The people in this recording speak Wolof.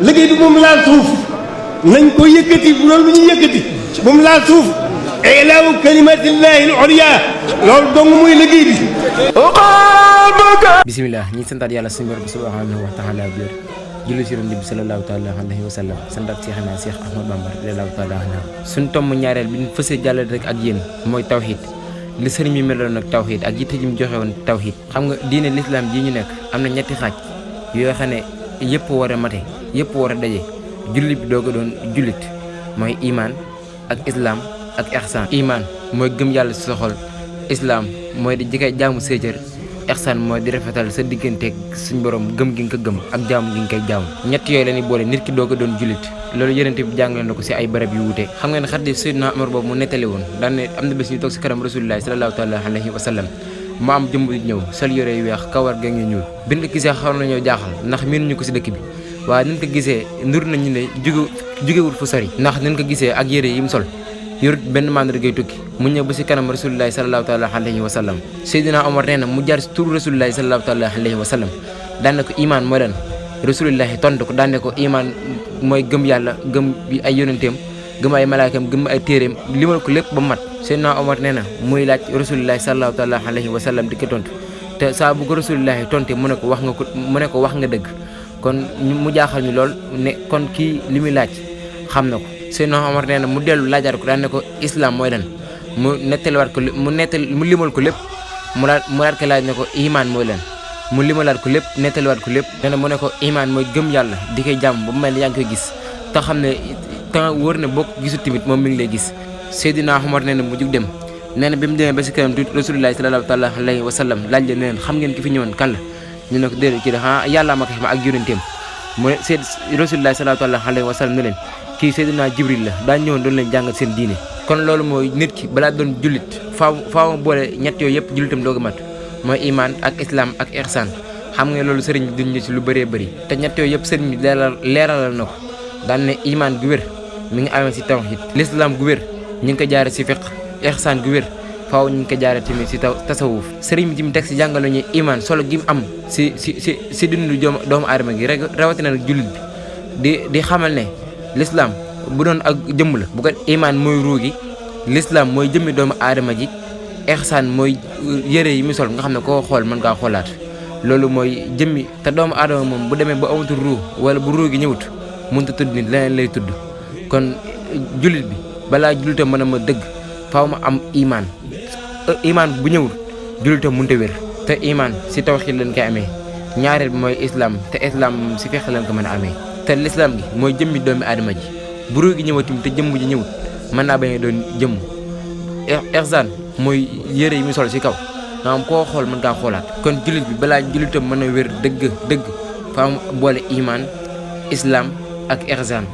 liggéey bi moom laal suuf nañ ko yëkkati bu loolu bu ñuy yëkkati moom laal suuf ilaahu kalimatillahi al-ulya loolu dong muy liggéey bi. bisimilah ñi santaat yàlla suñu borom subhanahu wa taala biir julli ci Yonent bi sallallahu taala alayhi wa sallam santaat ci xanaa Cheikh Ahmadou Bamba radiyallahu taala anhu suñ tomb ñaareel bi ñu fësee jàllale rek ak yéen mooy tawhid li sëriñ bi meloon nag tawhid ak yitte ji mu joxe woon tawhid. xam nga diine l'islam ji ñu nekk am na ñetti xaaj yoo xam ne yëpp war a mate yëpp war a daje jullit bi doog a doon jullit mooy iman ak islam ak ihsan. iman mooy gëm yàlla ci sa xol, islam mooy di jëkkee jaamu séetéer, ihsan mooy di rafetal sa digganteeg suñ borom gëm gi nga ko gëm ak jaamu gi nga koy jaamu. ñett yooyu la ñuy boole nit ki doog a doon jullit loolu Yonent bi jàngale na ko ci ay barab yu wuute. xam nga ne xadis Seydina Omar boobu mu nettali woon daan ne am na bés ñu toog ci kanam Rasulullah sallallahu taala alayhi wa sallam mu am jëmb ñëw sol yore yu weex kawar ga ngi ñuul. biñ ko gisee xaw nañoo jaaxal ndax miinuñu ko ci dëkk bi waaye nañ ko gisee ndur nañu ne jugewul fu sori ndax nañ ko gisee ak yére yi mu sol yorut benn mandargay tukki. mu ñëw ba ci kanam Rasulullah sallallahu taala alayhi wa sallam Seydina Omar nee na mu jaar ci turu Rasulullah sallallahu taala alayhi wa sallam daan ne ko iman mooy lan. Rasulullah tontu ko daan ne ko iman mooy gëm yàlla gëm ay yonenteem gëm ay malaakam gëm ay téeréem limal ko lépp ba mat. Seydina Omar nee na muy laaj Rasulullah sallallahu taala alayhi wa sallam di ko tontu te saa bu ko Rasulullah tonte mu ne ko wax nga dëgg kon mu jaaxal ñu lool ne kon kii li muy laaj xam na ko. Seydina Omar nee na mu dellu laajaat ko daan ne ko islam mooy lan mu nettaliwaat ko mu limal ko lépp mu daat ko laaj ne ko iman mooy lan mu limalaat ko lépp nettaliwaat ko lépp. nee na mu ne ko iman mooy gëm yàlla di koy jàmm ba mu mel ni yaa ngi koy gis te xam ne te wóor ne boo ko gisul tamit moom mi ngi lay gis. Seydina Omar nee na mu jug dem nee na bi mu demee ba si kanam Rasulullah sallallahu taala alayhi wa sallam laaj leen ne leen xam ngeen ki fi ñëwoon kan la ñu ne ko déedéet kii dafa yàlla ma ko xam ak yonenteem mu ne Rasulullah sallallahu taala alayhi wa sallam ne leen kii Seydina Jibril la daa ñëwoon doon leen jàngal seen diine. kon loolu mooy nit ki balaa doon jullit faaw boole ñett yooyu yëpp jullitam doog a mat mooy iman ak islam ak ihsan. xam nga loolu sëriñ bi duñ ñu ci lu bëree bëri te ñett yooyu yëpp sëriñ bi leeralal na ko daan ne iman gu wér mi ngi amee ci tawhid, l'islam gu wér ñu ngi ko jaare ci fiqh, ihsan gu wér faaw ñu ngi ko jaare tamit ci tasawuf. sëriñ bi ci mu teg ci jàngale ñu iman solo gi mu am ci dundu doomu aadama gi rek rawatina nag jullit bi di xamal ne l'islam bu doon ak jëmm la bu ko iman mooy ruu gi, l'islam mooy jëmmi doomu aadama ji, ihsan mooy yére yi mu sol nga xam ne koo xool mën ngaa xoolaat. loolu mooy jëmmi te doomu aadama moom bu demee ba amatul ruu wala bu ruu gi ñëwut mënut a tudd nit leneen lay tudd. kon jullit bi balaa jullitam mën a ma dëgg faaw ma am iman bu ñëwul jullitam mënut a wér te iman ci tawhid lañ koy amee. ñaareel bi mooy islam te islam ci fiqh lañ ko mën a amee te l'islam gi mooy jëmmi doomu aadama ji bu ruu gi ñëwatim te jëmm ji ñëwut mën naa bañ a doon jëmm. ihsan mooy yére yi mu sol ci kaw nga am koo xool mën ngaa xoolaat. kon jullit bi balaa jullitam mën a wér dëgg faaw mu boole iman islam ak ihsan.